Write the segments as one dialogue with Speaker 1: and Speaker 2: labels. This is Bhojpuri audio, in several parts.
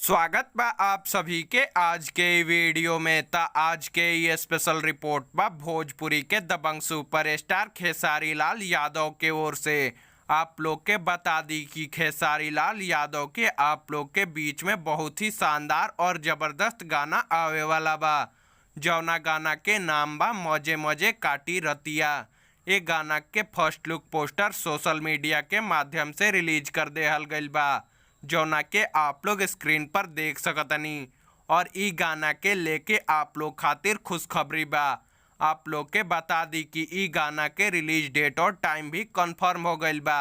Speaker 1: स्वागत बा आप सभी के आज के ई वीडियो में। त आज के ये स्पेशल रिपोर्ट बा भोजपुरी के दबंग सुपरस्टार खेसारी लाल यादव के ओर से। आप लोग के बता दी कि खेसारी लाल यादव के आप लोग के बीच में बहुत ही शानदार और जबरदस्त गाना आवे वाला बा, जौना गाना के नाम बा मौजे मौजे काटी रतिया। ये गाना के first look poster social media के माध्यम से रिलीज कर देहल गइल बा, जौना के आप लोग स्क्रीन पर देख सकतनी। और ई गाना के लेके आप लोग खातिर खुशखबरी बा। आप लोग के बता दी कि ई गाना के रिलीज डेट और टाइम भी कंफर्म हो गइल बा।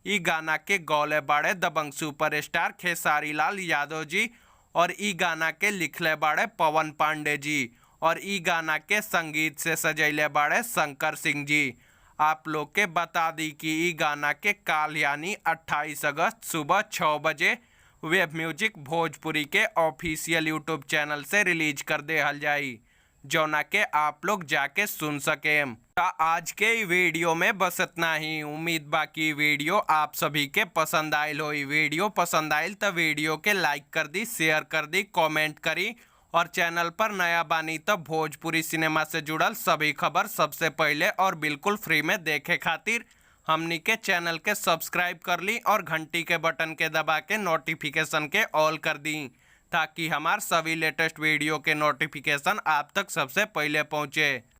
Speaker 1: ई गाना के गौले बाड़े दबंग सुपरस्टार खेसारी लाल यादव जी और ई गाना के लिखले बाड़े पवन पांडे जी और ई गाना के संगीत से सजैले बाड़े शंकर सिंह जी। आप लोग के बता दी कि ई गाना के काल यानी 28 अगस्त सुबह 6 बजे वेब म्यूजिक भोजपुरी के ऑफिशियल यूट्यूब चैनल से रिलीज कर देहल जाई, जौना के आप लोग जाके सुन सकेम। त आज के ई वीडियो में बस इतना ही। उम्मीद बा कि वीडियो आप सभी के पसंद आयल होई। वीडियो पसंद आयल त वीडियो के लाइक कर दी, शेयर कर दी, कमेंट करी और चैनल पर नया बानी तो भोजपुरी सिनेमा से जुड़ल सभी खबर सबसे पहले और बिल्कुल फ्री में देखे खातिर हमनी के चैनल के सब्सक्राइब कर ली और घंटी के बटन के दबा के नोटिफिकेशन के ऑल कर दी, ताकि हमार सभी लेटेस्ट वीडियो के नोटिफिकेशन आप तक सबसे पहले पहुंचे।